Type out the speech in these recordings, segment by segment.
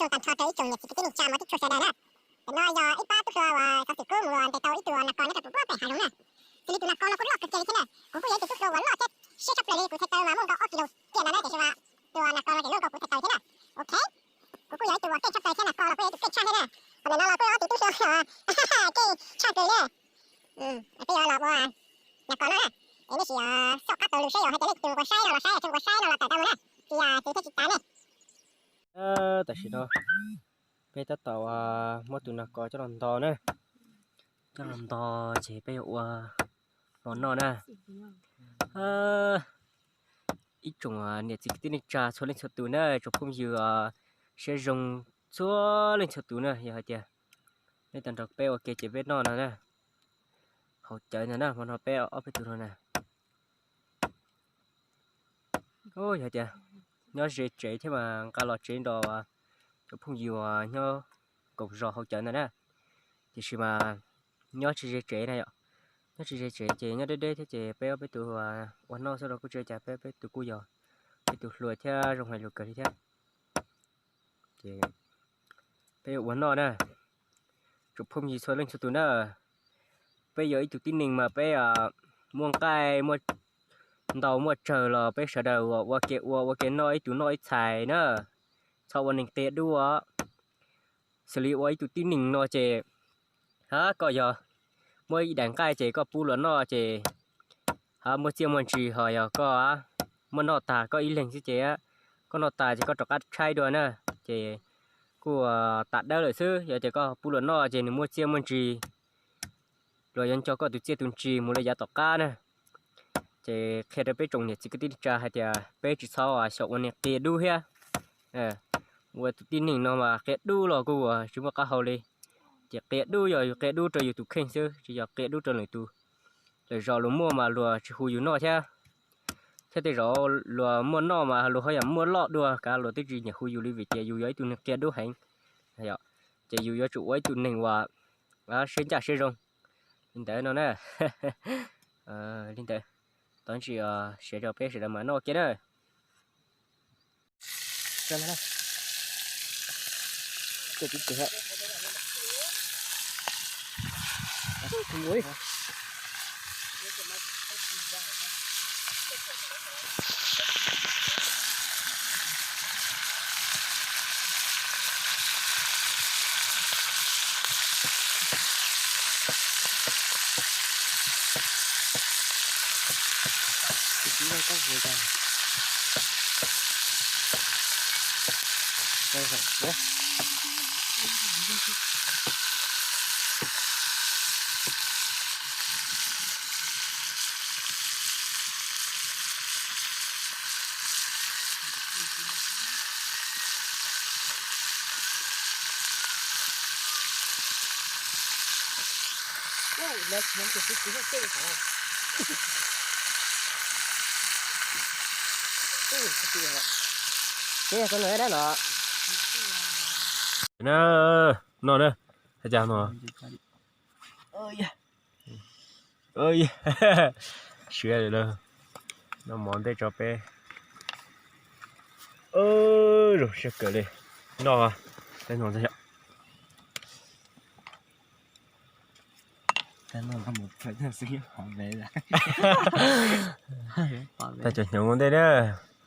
txog tag nrho rau ib tsoom niam txiv kwv tij neej tsa mog, tib tshua sawv daws na. Tam no yog ib pab tub hluas uas xov xwm kub mus ntes tau ib tug nas kos nyob rau pem hav zoov na. Xws li tus nas kos no kuj loj kawg kiag li thiab na, kuv kuj yog ib tug tub hluas uas loj thiab siab tshaj plaws li, kuv txhais taw mas muaj nkaus ob kis lus tiam no na, tiam sis mas tus nas kos no ces luaj nkaus kuv txhais taw thiab na. Ok, kuv kuj yog ib tug uas keej tshaj plaws thiab, nas kos los kuj yog ib tug keej tshaj thiab na. Qhov ntawm no los kuj yog ob tug tub hluas uas keej tshaj plaws li. Peb yuav los ua nas kos no na, es nej sim xauj qab taug lus saib yog hais tias leej twg nquag saib no los saib, tsis nquag saib no los tawm tau mus na, tsis yog tsis thiab tsis tas ne. Tam sim no peb tab tom muab tus nas kos coj los nto na, coj los nto ces peb yuav ua hmo noj na. Ib tsoom niam txiv kwv tij neej tsa txhua leej txhua tus na, tsoom phooj ywg siab zoo txhua leej txhua tus na, yog hais tias nej tau nrog peb ua ke ces peb noj no na, haus cawv ntag na, hmo no peb ob peb tug no na. Yog tias nyob ze tsev thiab mas nqa los tsev nrog cov phooj ywg uas nyob koom zos haus cawv ntag na. Tiam sis mas nyob tsis ze tsev na yom, nyob tsis ze tsev ces nyob deb deb thiab ces peb ob peb tug ua noj xwb los kuj tsis ua cas, peb ob peb tug kuj yog peb tus hluas thiab zoo hais lus kawg li thiab. Ces peb yuav ua noj na, tsoom phooj ywg txhua leej txhua tus na. Peb yog ib tug tib neeg mas peb muaj nqaij muaj ntau muaj tsawg los peb sawv daws ua ke ua, ua ke noj, ib tug noj ib txhais na, txhob ua neeg qia dub os. Xws li ua ib tug tib neeg no ces, ha, koj yog muaj ib daim nqaij ces koj pub luag noj ces ha muaj txiaj muaj ntsig, ho yog koj muab noj tag koj ib leeg xwb ces koj noj tas ces koj rov qab tshaib dua na, ces kuj tas dawb lawm xwb. Yog tias koj pub luag noj ces nws muaj txiaj muaj ntsig, luag yuav nco koj tus txiaj tus ntsig mus li yav tom qab na. Ces qhia rau peb tsoom niam txiv kwv tij neej tsa hais tias peb tsis txhob xyaum ua neeg qia dub thiab. Ua tus tib neeg no mas qia dub los kuj ua tsis muaj qab hau li. Ces qia dub yog yus qia dub rau yus tus kheej xwb, tsis yog qia dub rau lwm tus. Lwm zaus luag muaj mas luag tsis hu yus noj thiab. Thiab tej zaum luag muaj noj mas luag ho yam muaj loj dua kav luag twb tsis nyiam hu yus li vim tias yus yog ib tug neeg qia dub heev. Ces yus yuav tsum ua ib tug neeg uas siab ncaj siab zoo li ntawd no na. Li ntawd, tod ntsis siav rau peb sawv daws mas noj kiag na. Na, no na, hais cas no. Siav lawm, noj mov ntej tso peb. Zoo siab kawg li. Noj, peb noj ntxog yom. Tag cov hnyuv ua ntej na,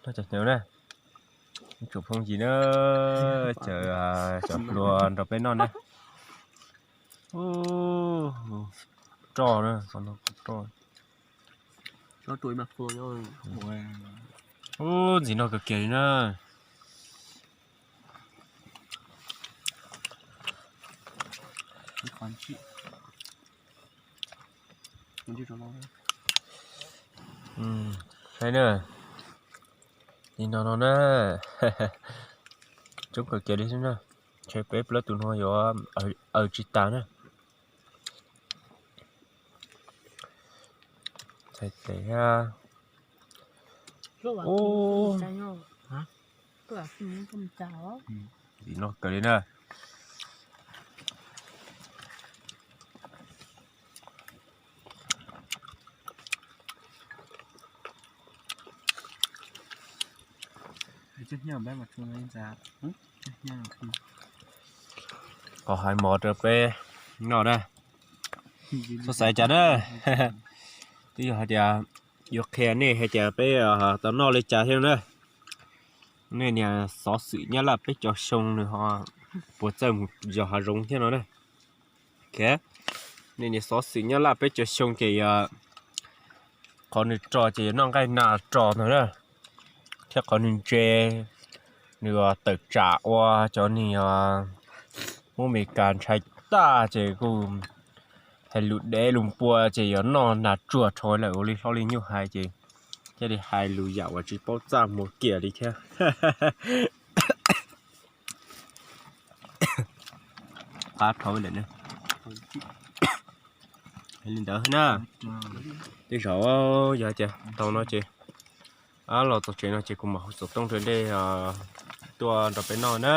noj cov hnyuv na. Tsoom phooj ywg na, cov, cov hluas nrog peb noj na. Roj na, roj. Ub, ntxim noj kawg kiag li na. Saib na, li no no na, coob kawg kiag li xwb na. Ntshe peb plaub tus no yuav aws tsis tas na. Txhais tes thiab. Ub, ntxim noj kawg li na. Qhov hais mov rau peb noj na, txhob xav cas na. Twb yog hais tias yuav qhia nej hais tias peb tau noj li cas thiab na. Nej niag xov xwm Nyab Laj peb caug xyoo nws ho puas txawj mus yos hav zoov thiab no na. Nej niag xov xwm Nyab Laj peb caug xyoo ces qhov nws rog ces yog noj nqaij nas rog ntag na, thiab qhov nws ntse nws tawm tsam ua cov niag Hmoob Amelikas ntshai tag ces kuj hais lus dev lus npua ces yog noj nas tsuag rho lawm ua li hlob li nyuj hais ces thiaj li hais lus yam uas tsis paub txaj muag kiag li thiab. Qab dhau lawm na. Li ntawd na, tej zaum yog tias tau no ces los txog tsev no ces kuv mam hu xov tooj rau nej tuaj nrog peb noj na.